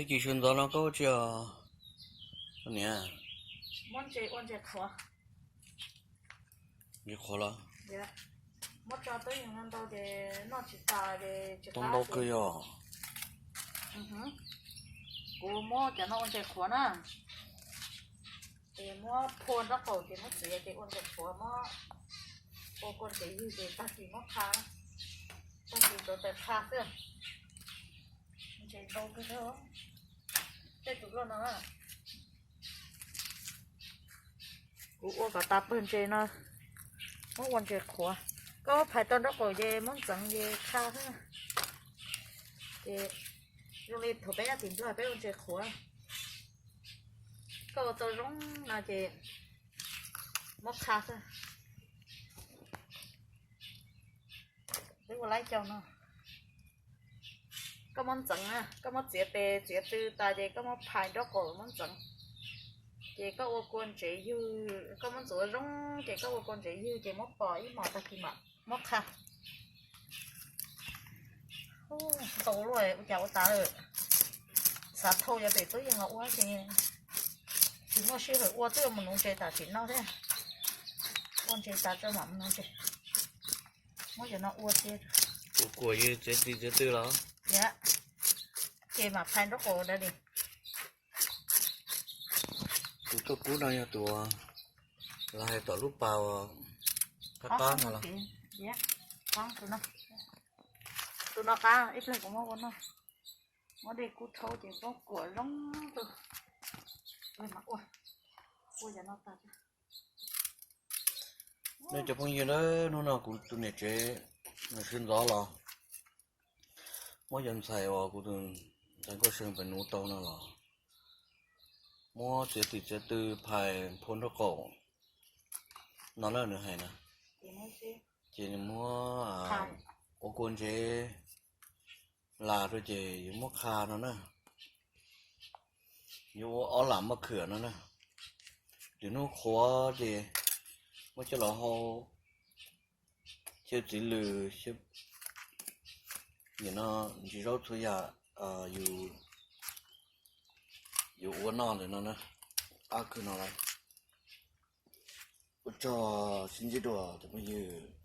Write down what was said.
Teb kis sawv ntxov no koj ua tsi os niam? Muab ntses ua ntses qhuav. Ntses qhuav los? Muab tso twb yeej ntau ces noj tsis tas ces tsis qab ntau kawg yog. Kuv muab cov no ua ntses qhuav na. Ces muab phua nraub qaum ces muab txiav ces ua ntses qhuav, muab ua kua ntsev ywg ces tag kis muab qha, tag kis tsuav tais qha xwb. Ntses ntau kawg thiab. Tej tus loj no kuv ua kom tas pawg ntses no, muab ua ntses qhuav. Koj muab phais tau nraub qaum ces muab ntxeev ces qha xwb. Ces zoo li thaum peb nyob tim Nplog peb ua ntses qhuav. Koj ua tau zoo no ces muab qha xwb. Peb ua laib cau no. Koj muab ntxeev, koj muab txiav tes txiav tw tas ces koj muab phais nraub qaum muab ntxeev. Ces koj ua kua ntsev ywg, koj muab ntxuav zoo ces koj ua kua ntsev ywg ces muab pos ib hmos tag kis mam muab qha. Ntau luaj ua cas ua tas lawm. Xav thau cov pem tub yeej los ua ces tsis muaj sij hawm ua, twb yuav mus nuv ntses tam sim no thiab. Ua ntses tas tso mam mus nuv ntses. Muab cov no ua thiab. Kuv kuam yus txiav txiv txiav twg los? Yam, ces mam phais nraub qaum da li. Tus tuaj kub no yog tus lawv hais tom lub pas uas qab qab no los? Tus no qab ib pliag kuv muab ua noj. Muab dej kub rhaub ces poob kuam zoo tus. Ua, ua cov no tas. Nej cov phooj ywg na, hnub no kuv tus niam tsev nws sawv ntxov los muab cov ntxhais uas kuv tus ntxhais Nkauj Seej pem nuv tau no los muab txiav tim txiav tw phais phua nraub qaum no na nws hais na. Ces nws muab ua kua ntsev las rau ces yuav muab qha no na. Yuav ua ob lam maj khwm no na. Lwm hnub qhuav ces muab coj los hau xyaw txiv lws, nim no ntsis zaub txhua yam yuav ua noj ntawm no na. Qab kawg no lawm. Ua tsaug sib ntsib dua cov phooj ywg.